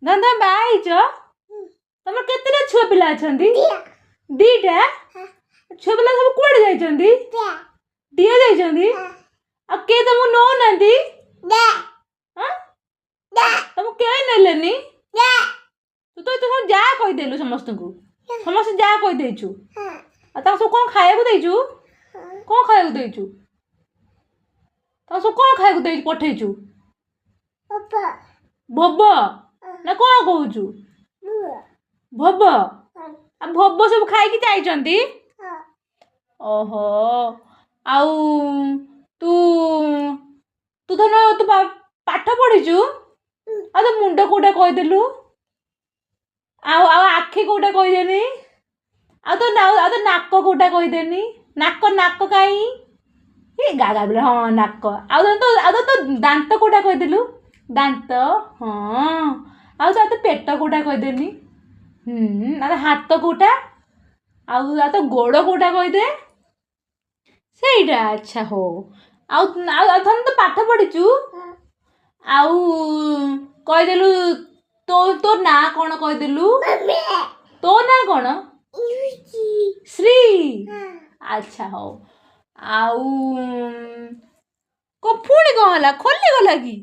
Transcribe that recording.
ଧନ, ତମେ ବାହା ହେଇଛ? ତମର କେତେଟା ଛୁଆ ପିଲା ଅଛନ୍ତି? ଦିଟା ଛୁଆ ପିଲା ସବୁ କୁଆଡେ ଯାଇଛନ୍ତି? ଦିଅ ଯାଇଛନ୍ତି। ଆଉ କିଏ ତମକୁ ନଉନାହାନ୍ତି? ତମକୁ କେହି ନେଲେନି? ତୁ ତ ସବୁ ଯାହା କହିଦେଲୁ ସମସ୍ତଙ୍କୁ, ସମସ୍ତେ ଯାହା କହିଦେଇଛୁ। ଆଉ ତାଙ୍କୁ ସବୁ କ'ଣ ଖାଇବାକୁ ଦେଇଛୁ? କ'ଣ ଖାଇବାକୁ ଦେଇଛୁ ତାଙ୍କୁ ସବୁ? କ'ଣ ଖାଇବାକୁ ଦେଇଛୁ, ପଠେଇଛୁ? ଭୋବ ନା କ'ଣ କହୁଛୁ? ଭୋବ। ଆଉ ଭୋବ ସବୁ ଖାଇକି ଯାଇଛନ୍ତି। ଓହୋ, ଆଉ ତୁ ତୁ ଧନ, ତୁ ପାଠ ପଢ଼ିଛୁ? ଆଉ ତୋ ମୁଣ୍ଡ କୋଉଟା କହିଦେଲୁ, ଆଉ ଆଉ ଆଖି କୋଉଟା କହିଦେନି, ଆଉ ତୋ ନାକ କୋଉଟା କହିଦେନି। ନାକ, ନାକ କାହିଁ ଏ ଗା ଗା ବୋଲେ। ହଁ, ନାକ। ଆଉ ତୋ ଦାନ୍ତ କୋଉଟା କହିଦେଲୁ? ଦାନ୍ତ, ହଁ। ଆଉ ତୋ ପେଟ କୋଉଟା କହିଦେନି। ହୁଁ, ଆଉ ହାତ କୋଉଟା? ଆଉ ଆଉ ତୋ ଗୋଡ଼ କୋଉଟା କହିଦେ। ସେଇଟା। ଆଚ୍ଛା, ହଉ। ଆଉ ଆଉ ଆଉ ଧନ, ତୁ ପାଠ ପଢ଼ିଛୁ? ଆଉ କହିଦେଲୁ, ତୋ ତୋ ନାଁ କ'ଣ କହିଦେଲୁ? ତୋ ନାଁ କ'ଣ? ଶ୍ରୀ। ଆଚ୍ଛା, ହଉ। ଆଉ ପୁଣି କ'ଣ ହେଲା? ଖୋଲିଗଲା କି?